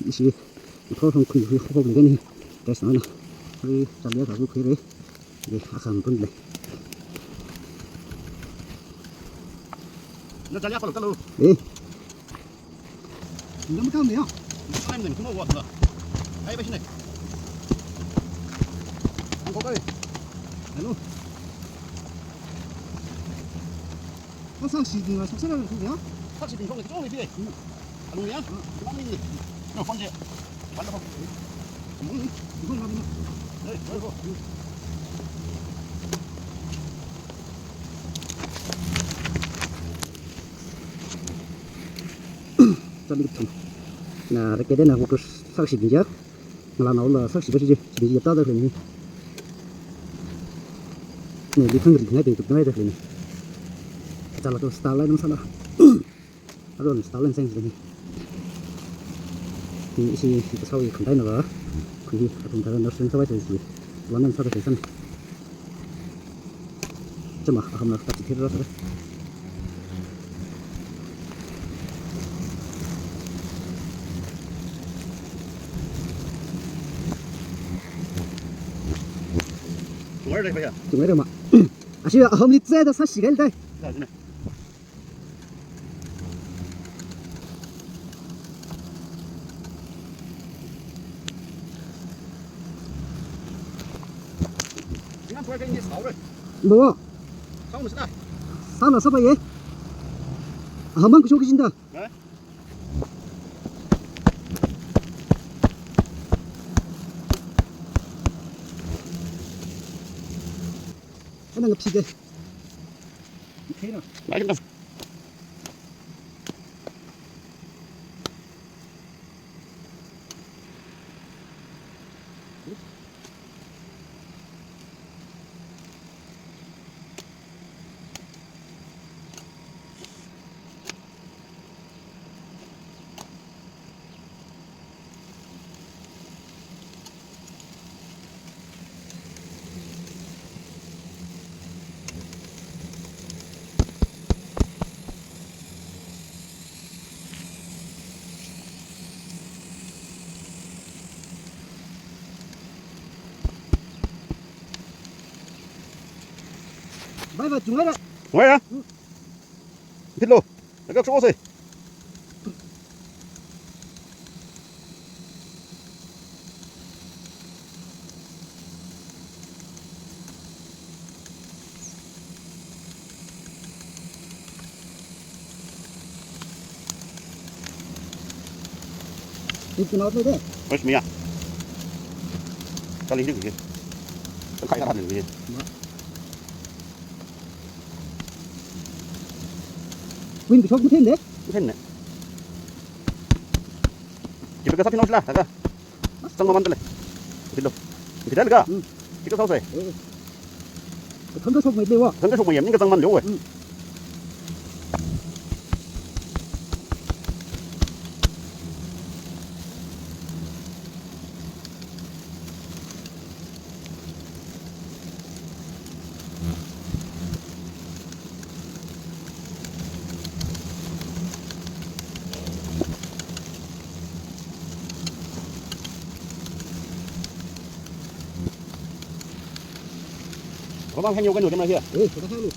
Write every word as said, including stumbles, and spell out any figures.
Ishi, ithor hong khui khui hong khui khui ni. Guys, nana. Khui, chali ya kabu khui re. Ye, akam pun le. Na chali ya kalu kalu. Eh. Nda makam ne ya. Time ne, kuma wa. Ai, ba shi ne. Ang ko kai. Hello. Sākshi ting la, sākshi ting la, sākshi ting la. Sākshi ting la, sākshi ting la. Alung ya? Alung ni. No, phone je. Phone phone. Hmm, phone phone. Eh, phone phone. Chali ting. Na, rekede na, ko sākshi ting ya. Ngalānaola sākshi ba shi je, shi yapta da khani. Ne, li khangri ngai pe tup ngai da khani. Chala to style line masala. Aron style line seng khani. Ni ishi, ishi kasau i khantai na ba. Khui, athum thara na seng sawai seng si. Wan nan sa da khani. Chama, ahamna kachithei rāsāra. Chungai re, bhaiya. Chungai re ma. Ashi ahamli tse da sāshi gal dai. Da, da. Bo. Sāla sāpa ye. Ahamang kusho kishinda. Ana ngaphi ke. Ngaphi na. Bye bye, chungai ra. Chungai ra? Hmm. Philo. Laga chose. Ito na ito de. Mas miya. Kali hidu kiki. Kaya na hidu kiki. Win kashok muthen de? Muthen ne. Jipa kasā phino shila, taka. Sangma man tale. Philo. Philo ka? Hmm. Chika sao sai. Eh. Kathang kashok mai le wa. Kathang kashok mai yam ni kachang man le wa. Hmm. Ramang hang yau kan yau kan yau. Eh, kata hang lu.